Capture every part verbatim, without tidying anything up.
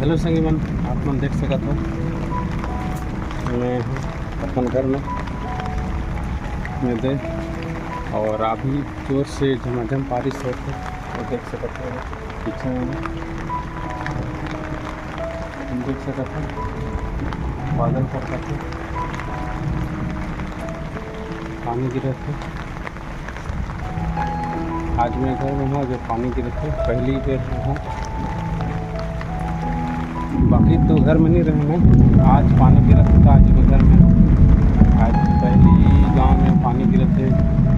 Hello संगी मन, आप मन देख सकत हो, मैं हूँ अपन घर में, में दे, और अभी जोर से झमाझम बारिश होत हे, वो देख सकत हो पीछे में, हम देख सकत हो बादल करत हे, पानी गिरत हे। आज मैं घर में हूँ, जो पानी गिरत हे, पहली बेर हूँ। बाकी तो घर में नहीं रहे मैं, आज पानी गिरत हे, तो आज मैं घर में हूँ। आज पहली गांव में पानी गिरत हे,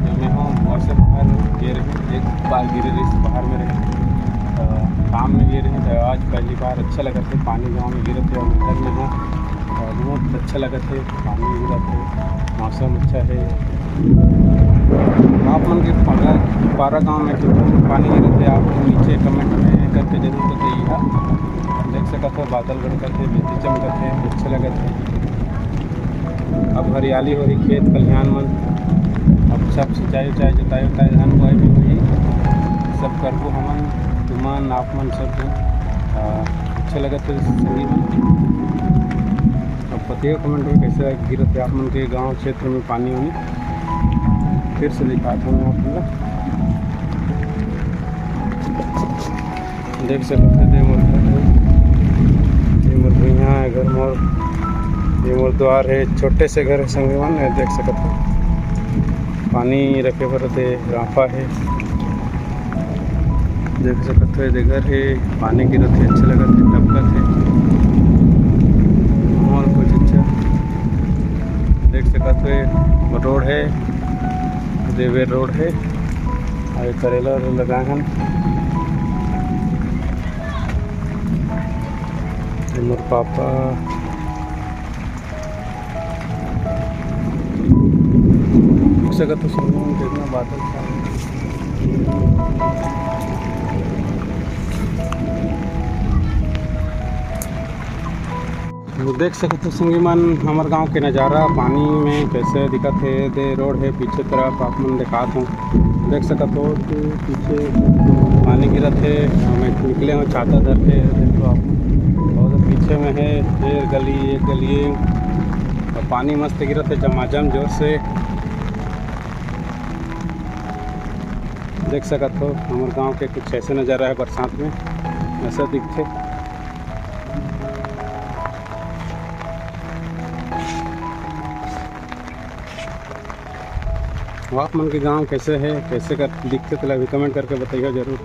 जो मैं हूँ, घर से बाहर गे रहे, एक बार गिरे रहे, बाहर में रहे, अ, काम में गे रहे, तो आज पहली बार अच्छा लगत हे, पानी गांव में गिरत हे, और घर में हूँ, अ, बहुत अच्छा लगत हे, पानी गिरत हे, मौसम अच्छा हे। आप मन के पारा, पारा गांव में कितना पानी गिरत हे, आप नीचे comment में करके जरूर बताइएगा। देख सकत हो, बादल गड़कत हे, बिजली चमकत हे, अच्छा लगत हे। अब हरियाली होही, खेत खलिहान मन, अब सब सिंचाई उचाई, जोताई उताई, धान बुआई भी होही, सब करबो हमन, तुमन, आप मन सब झन। आ, अच्छा लगत हे संगी मन। अब बताइए comment में कैसे गिरत हे आप मन के गांव क्षेत्र में पानी वानी। फिर से दिखात हूँ मैं आप मन ला। देख सकत हो, ये मोर घर हे, ये मोर भुइयां हे घर मोर, ये मोर द्वार हे, छोटे से घर हे संगी मन, ये देख सकत हो। पानी रखे बर दे राफा हे, देख सकत हो, ये दे घर हे, पानी गिरत हे, अच्छा लगत हे, टपकत हे, माहौल कुछ अच्छा। देख सकत हो, ये रोड हे, देवेर रोड हे, अउ ये करेला उरेला लगाए हन। ये मोर पापा, देख सकत हो, सामने में कितना बादल छा हे। देख सकत हो संगी मन, हमर गांव के नजारा पानी में कैसे दिखत हे। दे रोड हे पीछे तरफ, आप मन दिखात हो, देख सकत हो कि पीछे पानी गिरत हे। मैं निकले हूँ छाता धर के, देखो आप, बहुत पीछे में हे, ये गली, ये गली, और पानी मस्त गिरत हे झमाझम जोर से। देख सकत हो, हमर गांव के कुछ ऐसे नजारा हे बरसात में, ऐसा दिखथे। आप मन के गांव कैसे हे, कैसे कर दिखथे, तेला भी comment करके बताइए जरूर।